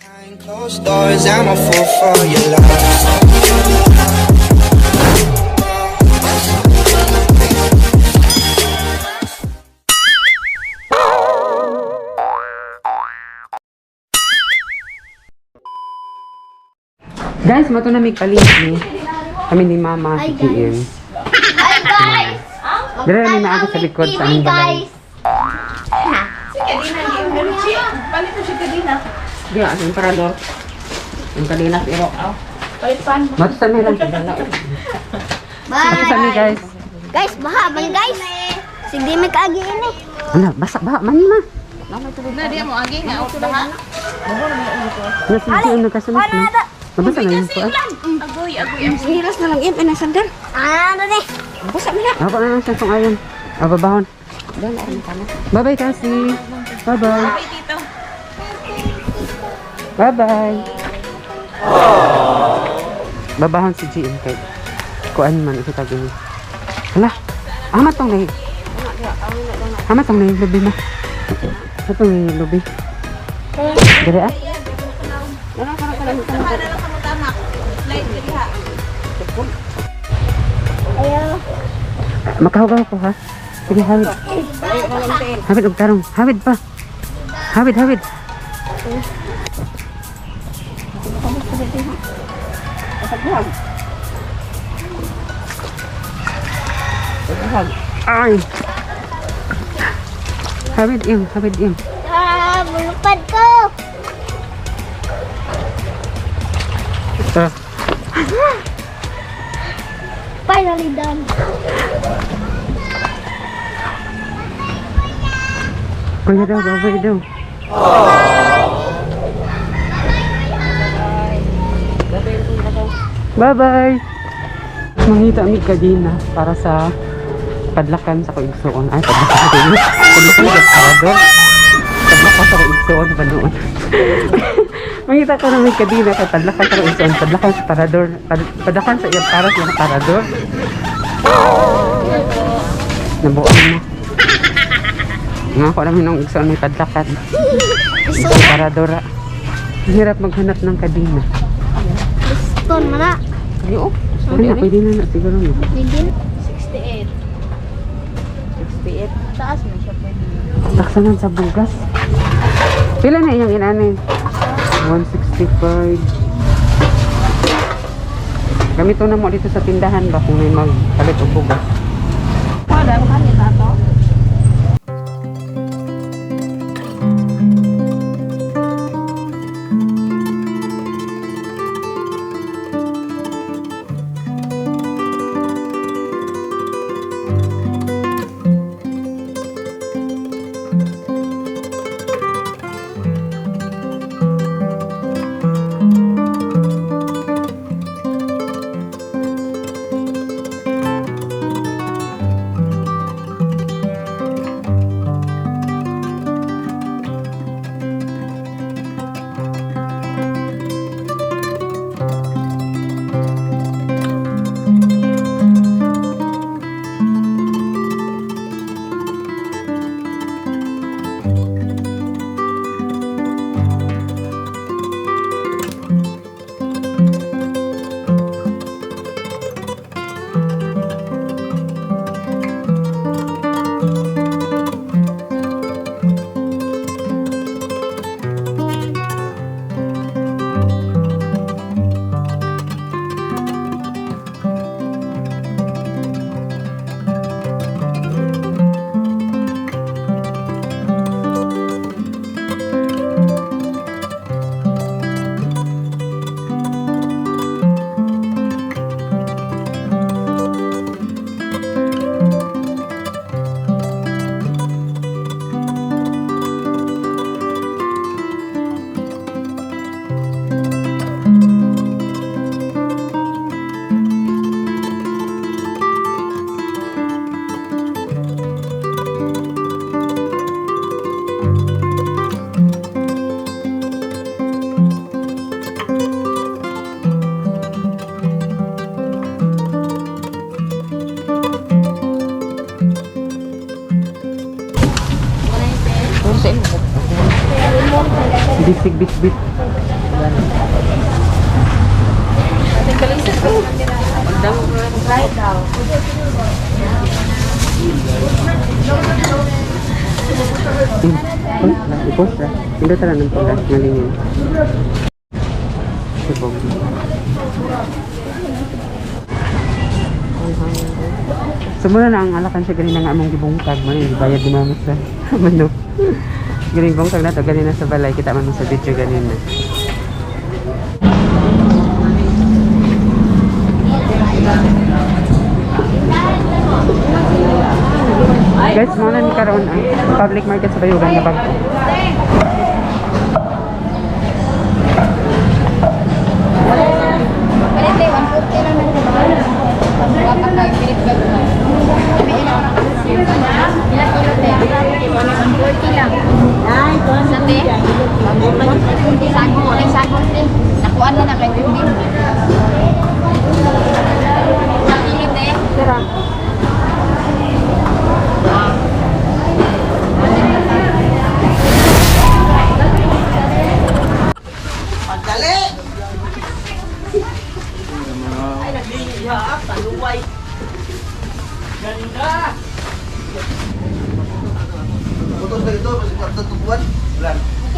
Behind closed doors, I'm a fool for your love. Guys, mato na may kalit ni. Kami ni Mama, si GM. Hi guys! Dere na naagi sa likod sa aming balay. Guys! Palit mo siya kadina. Di ah, yung parador. Yung kalina sa iro. Palit pan. Mato sa mi lang sa dala. Mato sa mi Bye! guys. Guys, baha man guys! Sige, may kaagi ini. Ano, basa ba man ma. Na di mo agi nga out baha. Nasa GM nagkasunod na. Mabasa na yun po ah. Agoy, agoy ang Hilas na lang im ina sandal. Ano ni? Busa man na. Ako na lang siya kung ayon. Ah, babahon. Bye-bye, Cassie. Bye-bye. Bye dito. Bye-bye. Babahon si GM kay kuan man ito tagi niya. Hala, amat tong nahi. Amat tong nahi lubi ma. Atong nahi lubi. Dire ah. Baha na lang kamo tamak. Light diri ha. Ayaw. Makahugaw ko ha. Sige, hawid. Hawid og tarong. Hawid pa. Hawid, hawid. Ay. Hawid im, hawid im. Ah, bulupad ko! Ah. Finally done. Kuya daw, babay daw. Bye-bye! Mangita mi kadina para sa padlakan sa kaigsuon. Ay, padlakan sa kaigsuon. Padlakan sa parador. Padlakan sa kaigsuon ba noon? Mangita ko na may kadina kay padlakan sa kaigsuon. Padlakan sa parador. Padlakan sa iyang para sa iyang parador. Nabuon mo. Nga ako namin nung igsuon may padlakan. Sa paradora. Hirap maghanap ng kadina. Stone man na. Ayo, pwede na, pwede na, na siguro no. Pwede na. 68. 68. Taas mo siya pwede. Taksanan sa bugas. Pila na iyang inani? 165. Gamito na mo dito sa tindahan ba kung may magpalit og bugas. Wala mo kanita to. Bisig bit bit. Ipos ra. Hindi tara ng pula. Ngalingin. Sibog. So muna na ang alakan siya ganina nga among gibungkag man yung bayad ni mama sa manok. Ganing bungkag na to ganina sa balay kita man mo sa video ganina. Guys, muna ni karon ang public market sa Bayugan nga bag-o. Palit eh, 140 lang na Ilang kilo te? 140 lang. Ay, sa te? Sago, ay sago te. Nakuha na na kay 15. Ilang kilo te? Tara.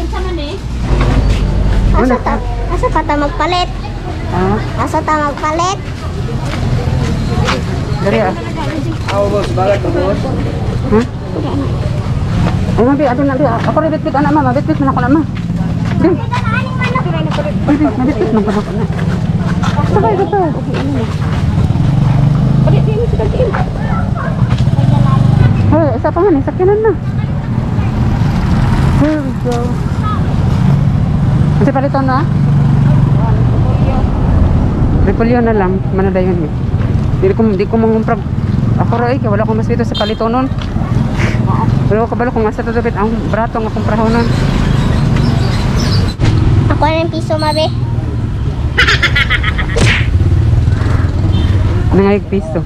Kinsa man eh? Asa ta? Asa pa ta magpalit? Ah, Asa ta magpalit? dari ah. Ha? Ay, mabi, ato na, di. Ako rin bitbit, anak ma. Mabitbit man ako na, ma. Di. Uy, di, mabitbit man ako na. Sabay, sabay. Hoy, isa pa man, eh, sakyanan na. Here we go. Kasi palitan na? Repolyo na lang, manadayon mi. Di ko mangumprag. Ako ra eh, kay wala ko mas dito sa palitonon. Wala ko kabalo kung asa to dapit ang brato nga kumprahonon. Ako ng piso mabe. Nangayag piso.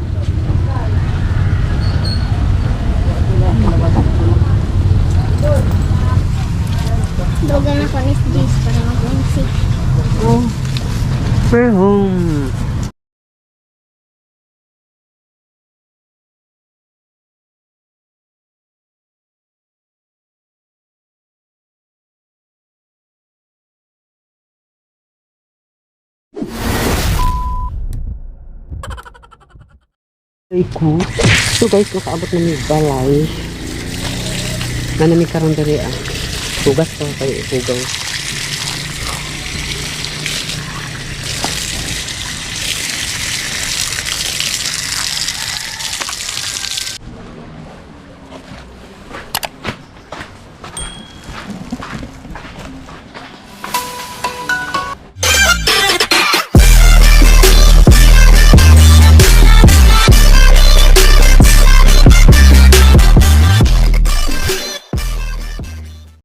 Dugan ako ni Jis para mag-unsi. Oh. We're home. Ay ko. So guys, nakaabot na mi balay. Nanami karon diri ah. Hugas ko kay hugaw.